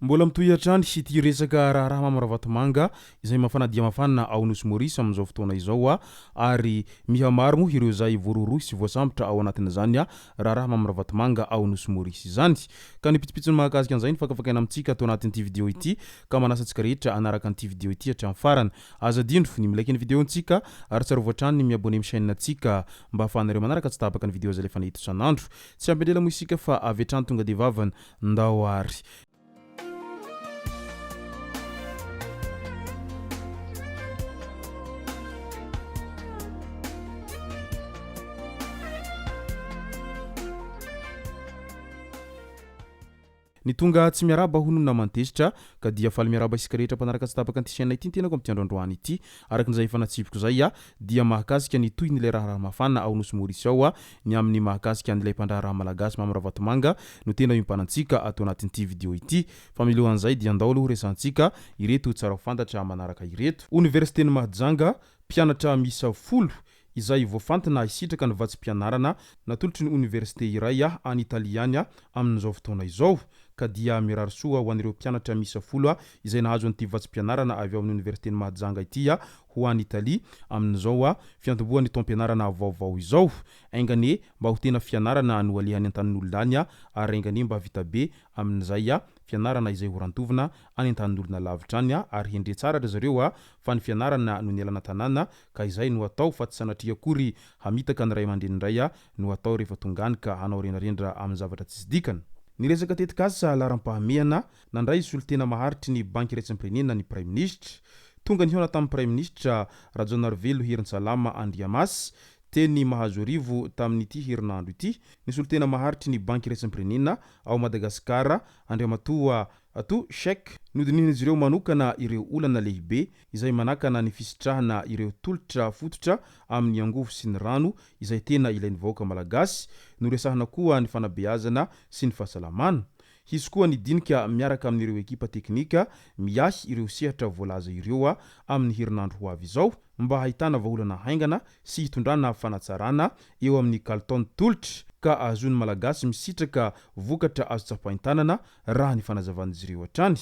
Mbola mitohy hatrany ity resaka raharaha Mamy Ravatomanga izay mafana dia mafana ao Nosy Maurice amin'izao fotoana izao ary mihamaro moa ireo izay voarohirohy sy voasambotra ao anatin'izany raharaha Mamy Ravatomanga ao Nosy Maurice izany. Ka ny pitsopitsony mahakasika an'izay no fakafakaina amintsika ato anatin'ity video ity ka manasa antsika rehetra hanaraka an'ity video ity hatramin'ny farany. Aza adino ny mi-like ny video-ntsika ary tsarovy hatrany ny mi-abonner amin'ny chaîne-ntsika mba ahafahanareo manaraka tsy tapaka ny video izay alefanay eto isan'andro. Tsy ampy andrela moa isika fa avy hatrany tonga dia vavany. Ndao ary. Ny tonga tsy miarahaba hono no naman-tezitra ka dia faly miarahaba isika rehetra mpanaraka tsy tapaka an'ity chaîne ity ny tenako amin'ity andro androany ity. Araka ny izay efa natsipiko izay dia mahakasika ny tohin'ilay raharaha mafana ao Nosy Maurice ao ny amin'ny mahakasika an'ilay mpandraharaha malagasy Mamy Ravatomanga no tena iompanantsika ato anatin'ity video ity. Fa milohan'izay dia andao aloha horesahantsika ireto tsara ho fantatra manaraka ireto. Oniversiten'i Mahajanga, mpianatra miisa folo izay voafantina hisitraka ny vatsim-pianarana natolotry ny oniversite iray any Italia any amin'izao fotoana izao. Ka dia mirary soa ho an'ireo mpianatra miisa folo izay nahazo an'ity vatsim-pianarana avy ao amin'ny oniversiten'i Mahajanga ity ho any Italia amin'izao fiantombohan'ny taom-pianarana vaovao izao. Enga anie mba ho tena fianarana no alehany an-tanin'olona any ary enga anie mba vita be amin'izay fianarana izay ho rantovina any an-tanin'olona lavitra any ary hendre tsara ry zareo fa ny fianarana no nialana tanàna ka izay no atao fa tsy sanatria akory hamitaka ny ray aman-dreny indray no atao rehefa tonga any ka hanao rendrarendra amin'ny zavatra tsisy dikany. Ny resaka tetikasa laharam-pahamehana, nandray solontena maharitry ny Banky Iraisam-pirenena ny Praiminisitra. Tonga nihaona tamin'ny Praiminisitra Rajaonarivelo Herintsalama Andriamasy teny Mahazoarivo tamin'ity herinandro ity ny solontena maharitry ny Banky Iraisam-pirenena ao Madagasikara Andriamatoa Ato Sheikh, nodinihin'izy ireo manokana ireo olana lehibe izay manakana ny fisitrahana ireo tolotra fototra amin'ny angovo sy ny rano izay tena ilain'ny vahoaka malagasy, noresahana koa ny fanabeazana sy ny fahasalamana. Hisy koa ny dinika miaraka amin'ireo ekipa teknika miahy ireo sehatra voalaza ireo amin'ny herinandro ho avy izao mba hahitana vahaolana haingana sy hitondrana fanatsarana eo amin'ny kalitaon'ny tolotra ka ahazoan'ny Malagasy misitraka vokatra azo tsapain-tanana raha ny fanazavan'izy ireo hatrany.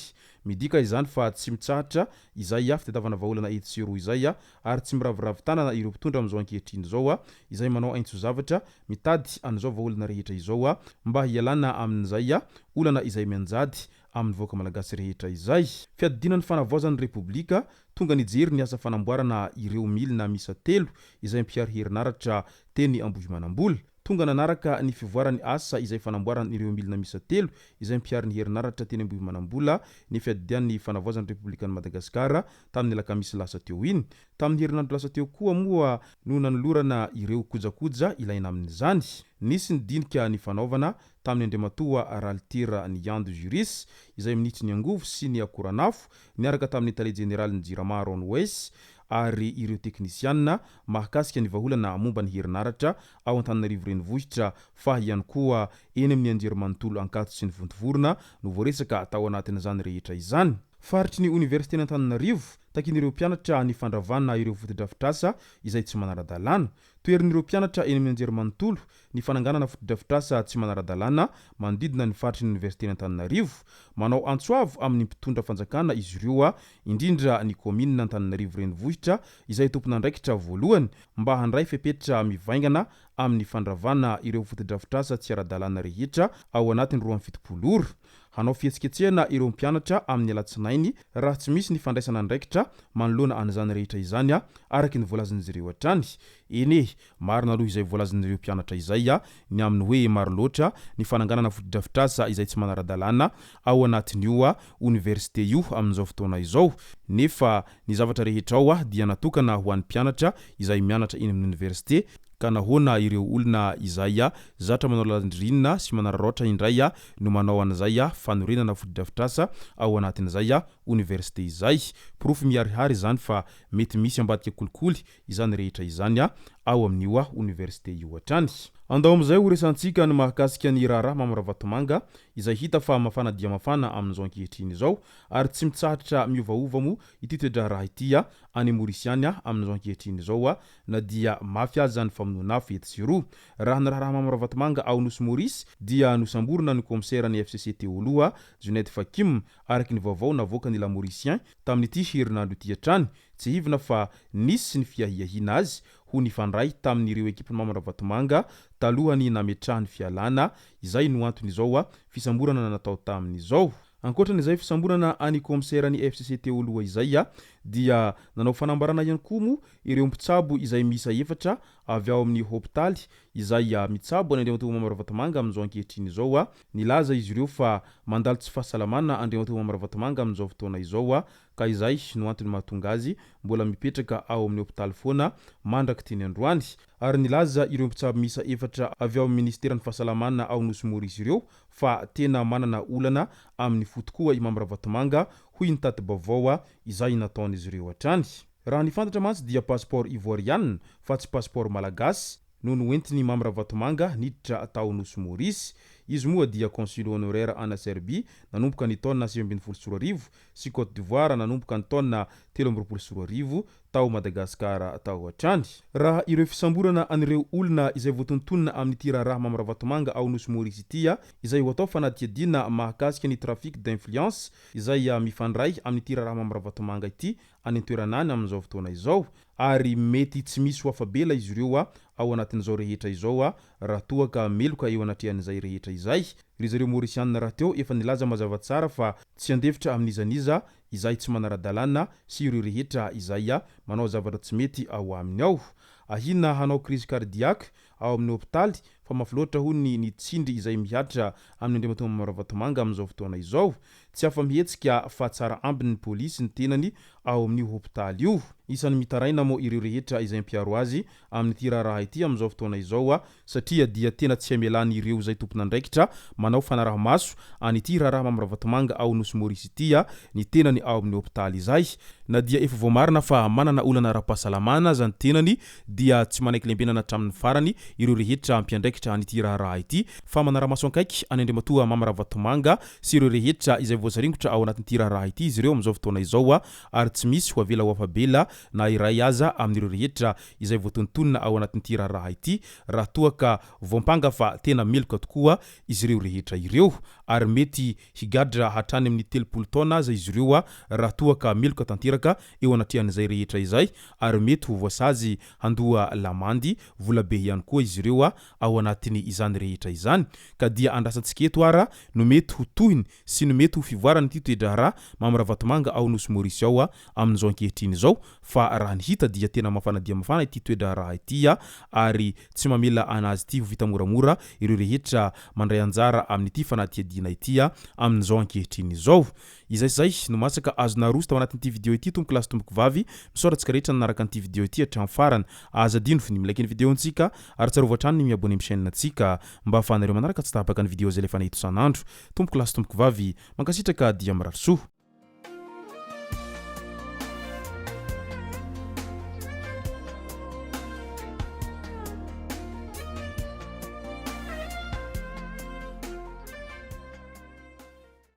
Midika izany fa tsy mitsahatra izay fitadiavana vahaolana etsy sy eroa izay ary tsy miraviravy tanana ireo mpitondra amin'izao ankehitriny izao izay manao aintso-zavatra mitady an'izao vahaolana rehetra izao mba hialana amin'izay olana izay mianjady amin'ny vahoaka malagasy rehetra izay. Fiadidiana ny fanavaozan'ny Repoblika, tonga nijery ny asa fanamboarana ireo milina miisa telo izay mpihary herinaratra teny Ambohimanambola. Tonga nanaraka ny fivoaran'ny asa izay fanamboarana ireo milina miisa telo izay mpihary ny herinaratra teny Ambohimanambola ny fiadidian'ny fanavaozan'ny Repoblikan'i Madagasikara tamin'ny alakamisy lasa teo iny. Tamin'ny herinandro lasa teo koa moa no nanolorana ireo kojakoja ilaina amin'izany. Nisy ny dinika nifanaovana tamin'ny Andriamatoa Ralitera Niando Juris izay minisitry ny angovo sy ny akoranafo niaraka tamin'ny tale jeneralin'ny Jirama Ron Weiss ary ireo teknisianina mahakasika ny vahaolana momba ny herinaratra ao Antananarivo Renivohitra fa ihany koa eny amin'ny Anjerimanontolo Ankatso sy ny Vontovorona no voaresaka tao anatin'izany rehetra izany. Faritry ny Oniversiten'Antananarivo, takian'ireo mpianatra ny fandravana ireo fotodrafitrasa izay tsy manara-dalàna. Toherin'ireo mpianatra eny amin'ny Anjerimanontolo ny fananganana fotodrafitrasa tsy manara-dalàna manodidina ny faritry ny Oniversiten'Antananarivo. Manao antso avo amin'ny mpitondra fanjakana izy ireo, indrindra ny kaominina Antananarivo Renivohitra izay tompon'andraikitra voalohany mba handray fepetra mivaingana amin'ny fandravana ireo fotodrafitrasa tsy ara-dalàna rehetra ao anatin'ny 72 ora. Hanao fihetsiketsehana ireo mpianatra amin'ny alatsinainy raha tsy misy ny fandraisana andraikitra manoloana an'izany rehetra izany, araka ny voalazan'izy ireo hatrany. Eny e, marina aloha izay voalazan'ireo mpianatra izay ny amin'ny hoe maro loatra ny fananganana fotodrafitrasa izay tsy manara-dalàna ao anatin'io oniversite io amin'izao fotoana izao, nefa ny zavatra rehetra ao dia natokana ho an'ny mpianatra izay mianatra eny amin'ny oniversite, ka nahoana ireo olona izay zatra manao lalan-dririnina sy manararaotra indray no manao an'izay fanorenana fotodrafitrasa ao anatin'izay oniversite izay? Porofo miharihary izany fa mety misy ambadika kolikoly izany rehetra izany ao amin'io oniversite io hatrany. Andao amin'izay ho resantsika ny mahakasika ny raharaha Mamy Ravatomanga izay hita fa mafana dia mafana amin'izao ankehitriny izao ary tsy mitsahatra miovaova moa ity toe-draharaha ity any Maorisy any amin'izao ankehitriny izao na dia mafy aza ny famonoana afo etsy sy eroa. Raha ny raharaha Mamy Ravatomanga ao Nosy Maorisy dia nosamborina ny kaomiseran'ny FCC teo aloha Junaid Fakim araka ny vaovao navoakan'ny La Mauricien tamin'ity herinandro ity hatrany. Tsiahivina fa nisy ny fiahiahiana azy ho nifandray tamin'ireo ekipan'i Mamy Ravatomanga talohan'ny nametrahany fialana, izay no anton'izao fisamborana natao tamin'izao. Ankoatran'izay fisamborana an'i kaomiseran'ny FCC teo aloha izay dia nanao fanambarana ihany koa moa ireo mpitsabo izay miisa efatra avy ao amin'ny hopitaly izay mitsabo an'Andriamatoa Mamy Ravatomanga amin'izao ankehitriny izao. Nilaza izy ireo fa mandalo tsy fahasalamana Andriamatoa Mamy Ravatomanga amin'izao fotoana izao ka izay no antony mahatonga azy mbola mipetraka ao amin'ny hopitaly foana mandrak'iteny androany. Ary nilaza ireo mpitsabo miisa efatra avy ao amin'ny minisiteran'ny fahasalamana ao Nosy Maurice ireo fa tena manana olana amin'ny fo tokoa i Mamy Ravatomanga, hoy ny tati-baovao izay nataon'izy ireo hatrany. Raha ny fantatra mantsy dia passeport ivoiriana fa tsy passeport malagasy no noentin'i Mamy Ravatomanga niditra tao Nosy Maurice. Izy moa dia consul honoraire any Serbie nanomboka ny taona 2019 sy Côte d'Ivoire nanomboka ny taona 2023 tao Madagasikara tao hatrany. Raha ireo fisamborana an'ireo olona izay voatontonona amin'ity raharaha Mamy Ravatomanga ao Nosy Maurice ity izay ho atao fanadihadiana mahakasika ny trafic d'influence izay mifandray amin'ity raharaha Mamy Ravatomanga ity any an-toerana any amin'izao fotoana izao ary mety tsy misy ho afa-bela izy ireo ao anatin'izao rehetra izao raha toa ka meloka eo anatrehan'izay rehetra izay. Ry zareo Maorisianina rahateo efa nilaza mazava tsara fa tsy handefitra amin'iza n'iza izay tsy manara-dalàna sy ireo rehetra izay manao zavatra tsy mety ao aminy ao. Ahiana hanao crise cardiaque ao amin'ny hopitaly fa mafy loatra hono ny tsindry izay mihatra amin'i Andriamatoa Mamy Ravatomanga amin'izao fotoana izao. Tsy afa-mihetsika fa tsara ambiny ny polisy ny tenany ao amin'io hopitaly io. Isan'ny mitaraina moa ireo rehetra izay mpiaro azy amin'ity raharaha ity amin'izao fotoana izao satria dia tena tsy hamelan'ireo izay tompon'andraikitra manao fanaraha-maso an'ity raharaha Mamy Ravatomanga ao Nosy Maurice ity ny tenany ao amin'ny hopitaly izay. Na dia efa voamarina fa manana olana ara-pahasalamana aza ny tenany dia tsy manaiky lembenana hatramin'ny farany ireo rehetra mpiandraikitra an'ity raharaha ity fa manara-maso akaiky an'i Andriamatoa Mamy Ravatomanga sy ireo rehetra izay voasaringotra ao anatin'ity raharaha ity izy ireo amin'izao fotoana izao ary tsy misy ho avela ho afa-bela na iray aza amin'ireo rehetra izay voatonontonona ao anatin'ity raharaha ity raha toa ka voampanga fa tena meloka tokoa izy ireo rehetra ireo ary mety higadra hatrany amin'ny 30 taona aza izy ireo raha toa ka meloka tanteraka eo anatrehan'izay rehetra izay ary mety ho voasazy handoa lamandy volabe ihany koa izy ireo ao anatin'ny izany rehetra izany ka dia andrasantsika eto ara no mety ho tohiny sy ny mety ho fivoaran'ity toe-draharaha Mamy Ravatomanga ao Nosy Maurice ao amin'izao ankehitriny izao fa raha ny hita dia tena mafana dia mafana ity toe-draharaha ity ary tsy mamela anazy ity ho vita moramora ireo rehetra mandray anjara amin'ity fanadihadiana ity amin'izao ankehitriny izao. Izay sy izay no masaka azo naroso tao anatin'ity video ity tompoko lahy sy tompoko vavy. Misaotra antsika rehetra nanaraka an'ity video ity hatramin'ny farany. Aza adino ny mi-like ny video-ntsika ary tsarovy hatrany ny mi-abonner amin'ny chaîne-ntsika mba ahafahanareo manaraka tsy tapaka ny video izay alefanay eto isan'andro. Tompoko lahy sy tompoko vavy, mankasitraka dia mirary soa.